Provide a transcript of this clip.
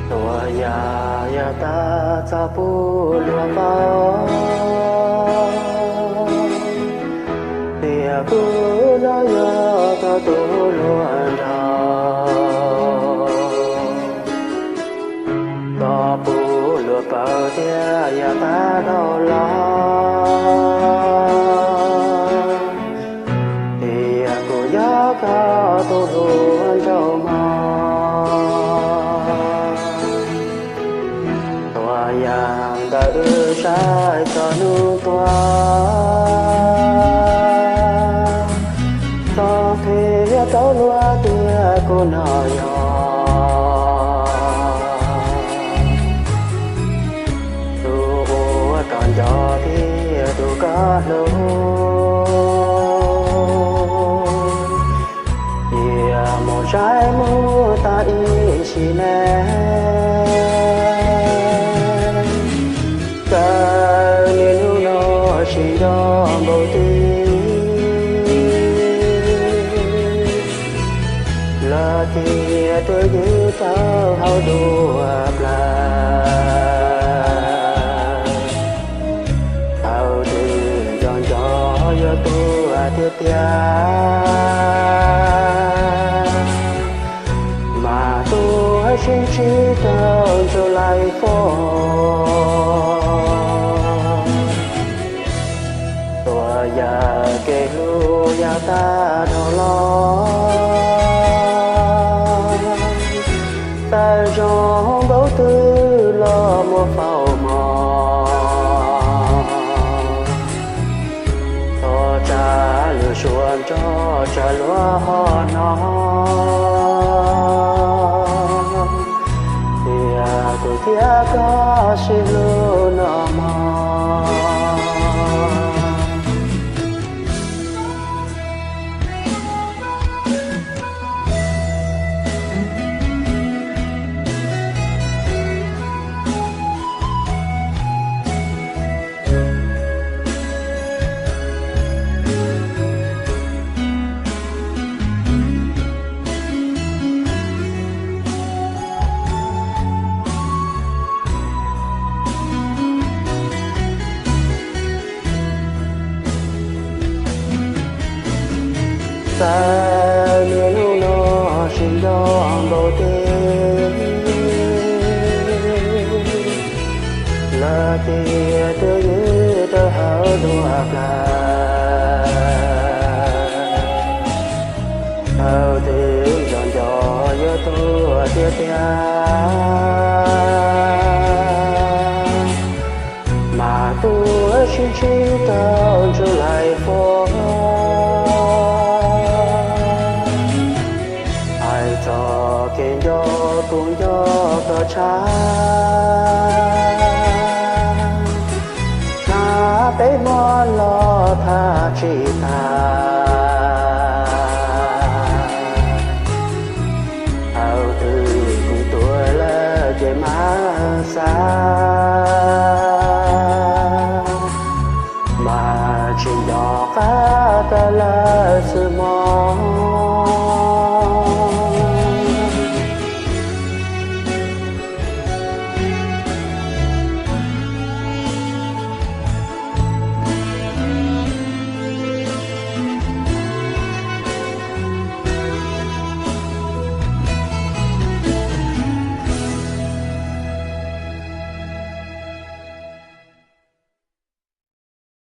Tuam yam yog tag txog puv luag paub, tiam kuv los yog tau tus hluas nraug. Txog puv luag paub tias yog tag dhau los, tiam kuv yog koj tus hluas nraug mog. Tuam yam ntawm wb saib txog hnub tuag, txog qhia tau luag tias kuv no yog tus uas koj nco thiab tus koj hlub. Cia mus saib mus tag ib sim neej, kawg niaj hnub no sib nco npaum twg, lawv thiaj tuaj ywg rau hauv dua plag. Thaum twg nco nco yuav tuag tiag tiag, mas tuag sib ntsib rau ntug lais fo. Tuam yam kev hlub yog tag dhau los, txawm zoo npaum twg los muab faus mog. Thov tsa lwm suab nrog tsam luag ho hnov, tias kuv thiab koj sib hlub no mog. Txawm niaj hnub no sib nco npaum twg, lawv thiaj tuaj ywg rau hauv dua plag. Thaum twg nco nco yuav tuag tiag tiag, mas tuag sib ntsib rau ntug lais fo. Hais txog kev nco kuv nco koj tshaj, hnab peb hmo los tham tsis tag. Thaum twg kuv tuag lawm ces mam xav, mas tsis nco qab koj lawm xwb mog.